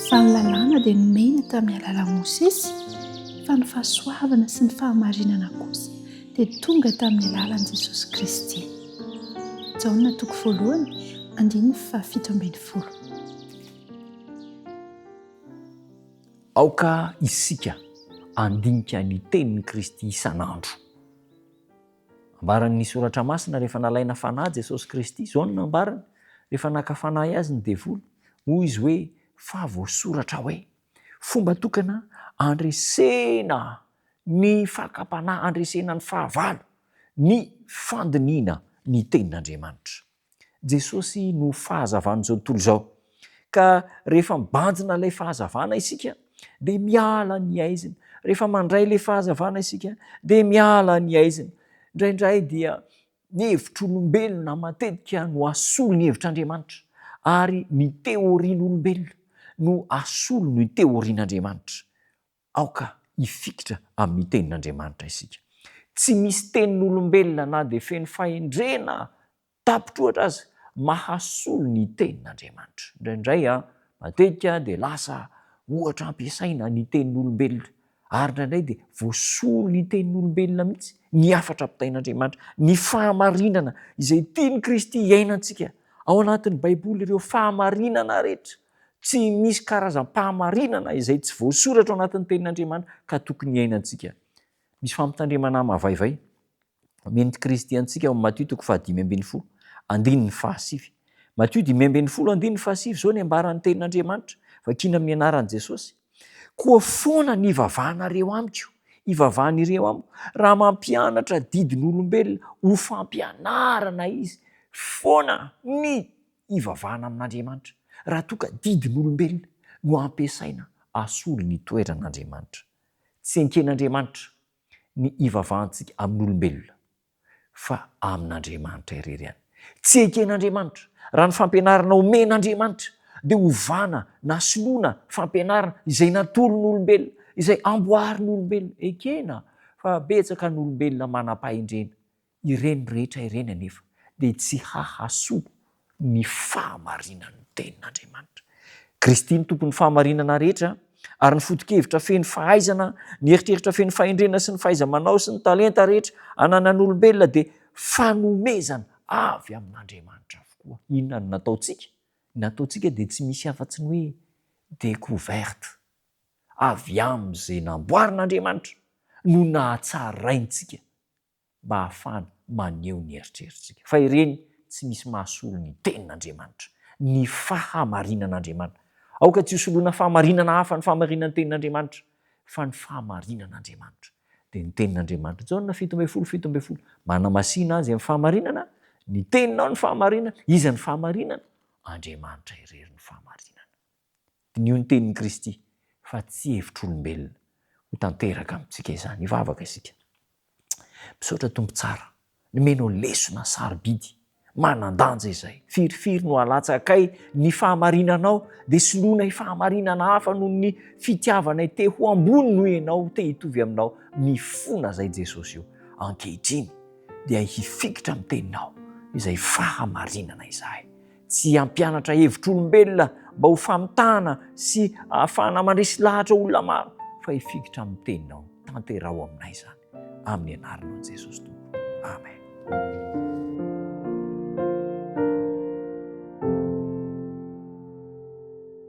Fa ny lalàna dia nomena tamin'ny alalan'i Mosesy, fa ny fahasoavana sy ny fahamarinana kosa dia tonga tamin'ny alalan'i Jesosy Kristy. Jaona toko voalohany, andininy faha-17. Aoka isika handinika ny tenin'i Kristy isan'andro. Ambaran'ny Soratra Masina rehefa nalaina fanahy Jesosy Kristy, izao no nambarany, rehefa naka fanahy azy ny devoly, hoy izy hoe, fa voasoratra hoe. Fomba tokana handresena ny fakam-panahy, handresena ny fahavalo, ny fandiniana ny Tenin'Andriamanitra. Jesosy no fahazavan'izao tontolo izao. Ka rehefa mibanjina ilay fahazavana isika dia miala ny aizina. Rehefa mandray ilay fahazavana isika dia miala ny aizina. Indraindray dia ny hevitr'olombelona matetika no asolo ny hevitr'Andriamanitra ary ny teorian'olombelona no asolo ny teorian'Andriamanitra. Aoka hifikitra amin'ny Tenin'Andriamanitra isika. Tsy misy tenin'olombelona na dia feno fahendrena tapitr'ohatra aza mahasolo ny Tenin'Andriamanitra. Indraindray, matetika dia lasa ohatra ampiasaina ny tenin'olombelona, ary indraindray dia voasolo ny tenin'olombelona mihitsy ny hafatra ampitain'Andriamanitra, ny fahamarinana izay tian'i Kristy hiainantsika. Ao anatin'ny Baiboly ireo fahamarinana rehetra. Tsy misy karazam-pahamarinana izay tsy voasoratra ao anatin'ny Tenin'Andriamanitra ka tokony hiainantsika. Misy fampitandremana mavaivay omen'i Kristy antsika ao amin'ny Matio toko fahadimy ambin'ny folo, andininy fahasivy. Matio 15 andininy fahasivy, izao ny ambaran'ny Tenin'Andriamanitra, vakiana amin'ny anaran'i Jesosy. Koa foana ny hivavahanareo amiko, hivavahan'ireo amiko, raha mampianatra didin'olombelona ho fampianarana izy, foana ny hivavahana amin'Andriamanitra raha toa ka didin'olombelona no ampiasaina hasolo ny toeran'Andriamanitra. Tsy eken'Andriamanitra ny hivavahantsika amin'olombelona fa amin'Andriamanitra irery ihany. Tsy eken'Andriamanitra raha ny fampianarana omen'Andriamanitra dia ovana na soloina fampianarana izay natolon'olombelona, izay amboarin'olombelona. Ekena fa betsaka ny olombelona manam-pahendrena Ireny rehetra ireny anefa dia tsy hahasoa ny fahamarinan'ny Tenin'Andriamanitra. Kristy no Tompon'ny fahamarinana rehetra, ary ny foto-kevitra feno fahaizana, ny eritreritra feno fahendrena sy ny fahaiza-manao sy ny talenta rehetra ananan'olombelona dia fanomezana avy amin'Andriamanitra avokoa. Inona no nataontsika? Ny nataontsika dia tsy misy afa-tsy ny hoe découverte avy amin'izay namboarin'Andriamanitra no nahatsaraintsika mba hahafahana maneho ny eritreritsika. Fa ireny tsy misy mahasolo ny Tenin'Andriamanitra, ny fahamarinan'Andriamanitra. Aoka tsy hosoloina fahamarinana hafa ny fahamarinan'ny Tenin'Andriamanitra, fa ny fahamarinan'Andriamanitra dia ny Tenin'Andriamanitra. Jaona 17, 17, Manamasina azy amin'ny fahamarinana, ny Teninao ny fahamarinana. Iza ny fahamarinana? Andriamanitra irery ny fahamarinana. Diniho ny tenin'i Kristy fa tsy hevitr'olombelona. Ho tanteraka amintsika izany. Hivavaka isika. Misaotra Tompo tsara, nomenao lesona sarobidy, manan-danja izay. Firifiry no alatsakay ny fahamarinanao, dia soloinay fahamarinana hafa noho ny fitiavanay te ho ambony noho Ianao, te hitovy aminao. Mifona izay Jesosy o. Ankehitriny dia hifikitra amin'ny teninao izay fahamarinana izahay. Tsy hampianatra hevitr'olombelona mba ho famitahana sy hahafahana mandresy lahatra olona maro, fa hifikitra amin'ny teninao. Tanteraho aminay izany, amin'ny anaranao Jesosy Tompo. Amen.